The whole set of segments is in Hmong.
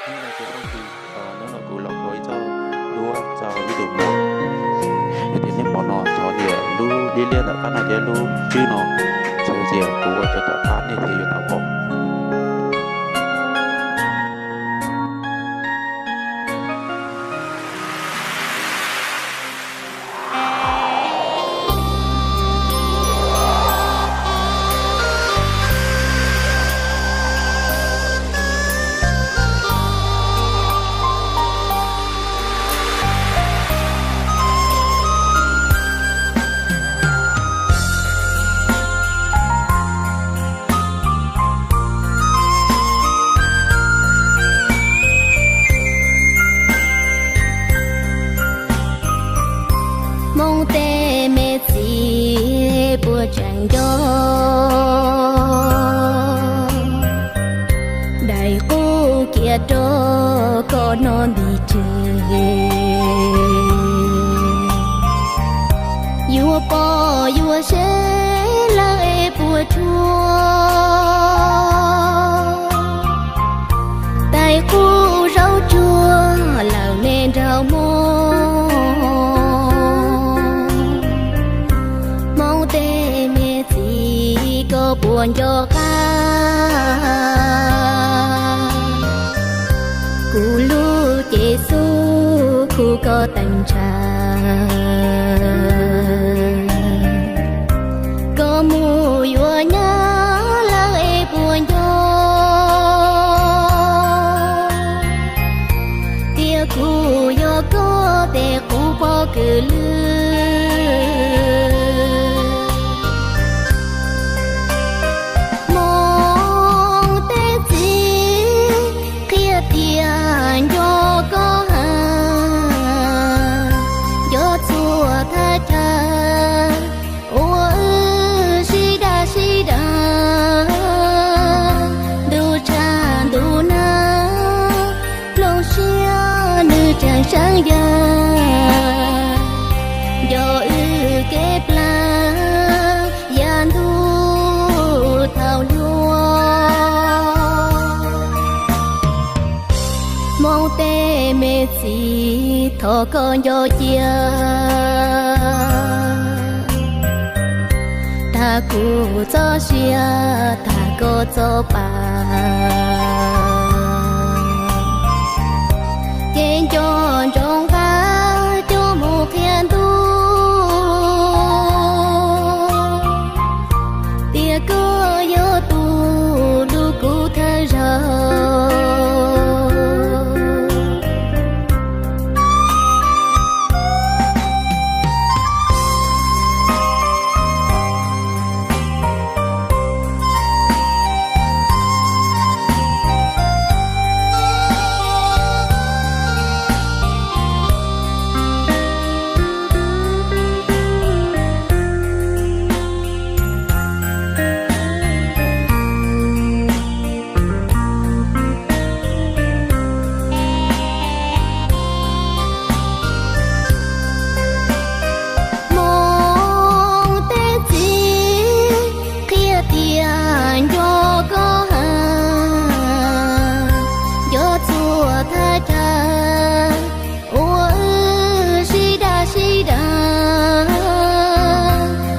Nyob zoo cov phooj ywg, hnub no kuv los qhia ib txoj duab txog ib tug muam. Yog tias nej pom no, txhob tias lub liab liab tom qab no thiab lub tswb no, txhob tias kuv ua tso tom qab nej thiaj yuav tau pom. Hmoob tej me txiv puas tseem nco daim qub kiav rau koj no ntim tseg? Yuav pom yuav seb lawv es puas tsuaj. Tais qub zaub tsuag lawm me nraug Hmoob. Hmoob tej me txiv koj puas nco qab kuv lub cev xub khu koj teem ntshav? Koj mus yuav nyab lawv es puas nco tias kuv yog koj tej qub pob kws lwj? Hmoob tej txiv qhia tias nco koj heev, nco txhua thaj chaw uas wb sib dag sib daws, ntuj tshaj ntuj nag, plooj siab nws tseem seeb yag, nco wb kev plaws yav ntuj thaum hluas. Hmoob tej me txiv thov koj nco cia, tag kuv txoj sia tag koj txoj pa, ces nco ntsoov nqa coj mus qhia ntuj tias koj yog tus hlub kuv thawj zaug. Hmoob tej txiv qhia tias nco koj heev, nco txhua thaj chaw uas wb sib dag sib daws,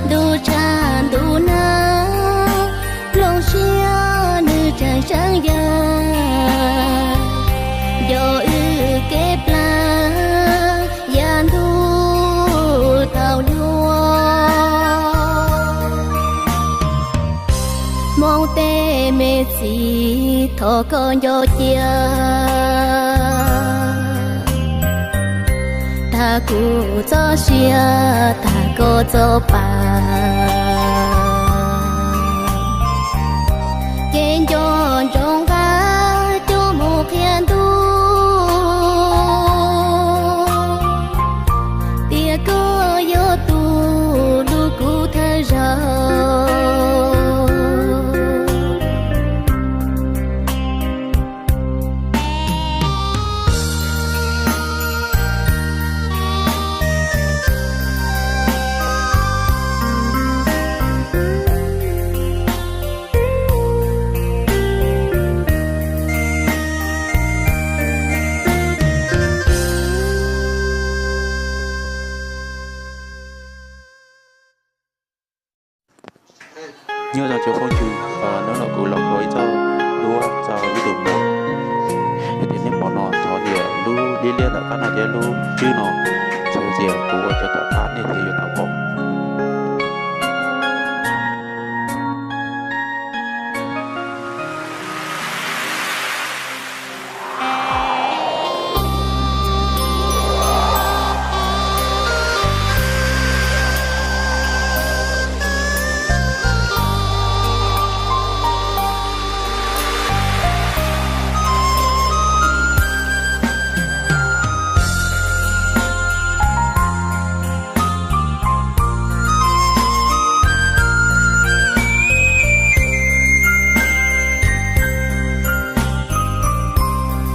ntuj tshaj ntuj nag, plooj siab nws tseem seeb yag, nco wb kev plaws yav ntuj thaum hluas. Hmoob tej me txiv thov koj nco cia, tag kuv txoj sia tag koj txoj pa, ces nco ntsoov nqa coj mus qhia ntuj tias koj yog tus hlub kuv thawj zaug. Twb no, txhais tias kuv ua tso tom qab nej thiaj yuav tau pom.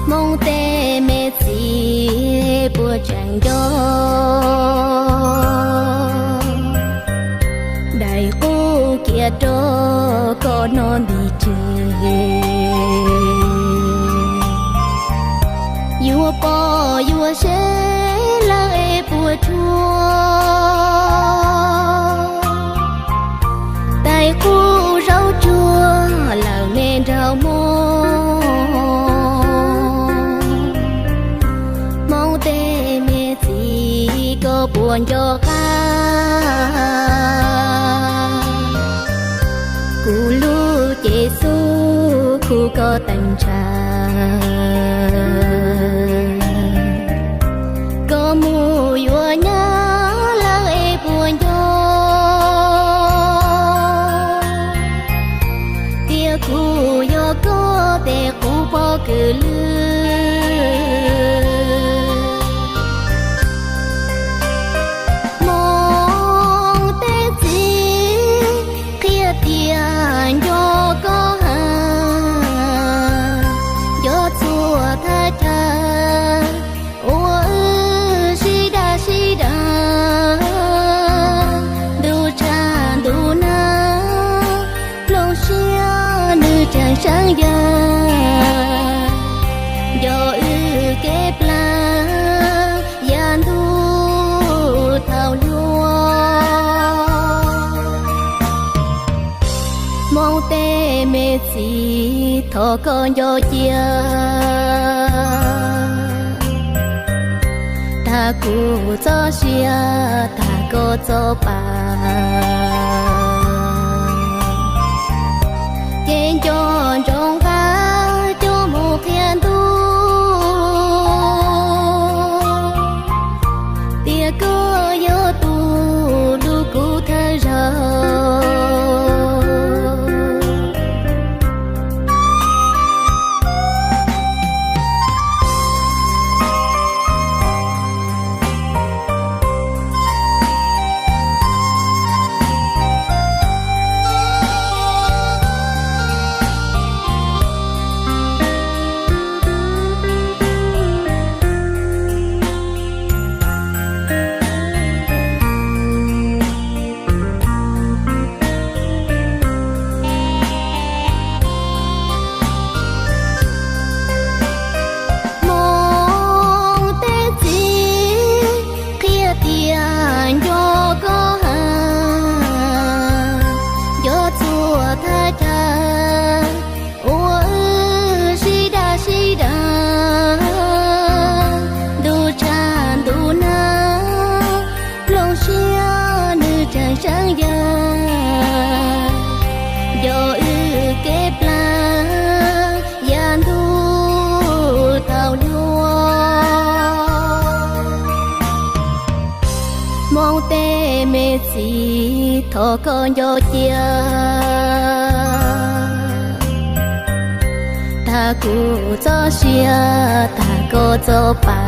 Hmoob tej me txiv puas tseem nco daim qub kiav rau koj no ntim tseg? Yuav pom yuav seb lawm es puas tsuaj, daim qub zaub tsuag lawm me nraug Hmoob. Hmoob tej me txiv koj puas nco qab kuv lub cev xub khu koj teem ntshav? Koj mus yuav nyab lawm es puas nco tias kuv yog koj tej qub pob kws lwj? Hmoob tej txiv qhia tias nco koj heev, nco txhua thaj chaw uas wb sib dag sib dag, ntuj tshaj ntuj nag, hloov siab nws tseem seeb yawg, nco wb kev plam yav ntuj thaum hluas. Hmoob tej me txiv thov koj nco cia, tag kuv txoj sia tag koj txoj pa, ces nco ntsoov nqa coj mus qhia ntuj tias koj yog tus hlub kuv thawj zaug. Hmoob tej txiv qhia tias nco koj heev, nco txhua thaj chaw uas wb sib dag sib dag, ntuj tshaj ntuj nag, hloov siab nws tseem seeb yawg, nco wb kev plam yav ntuj thaum hluas. Hmoob tej me txiv thov koj nco cia, tag kuv txoj sia tag koj txoj pa,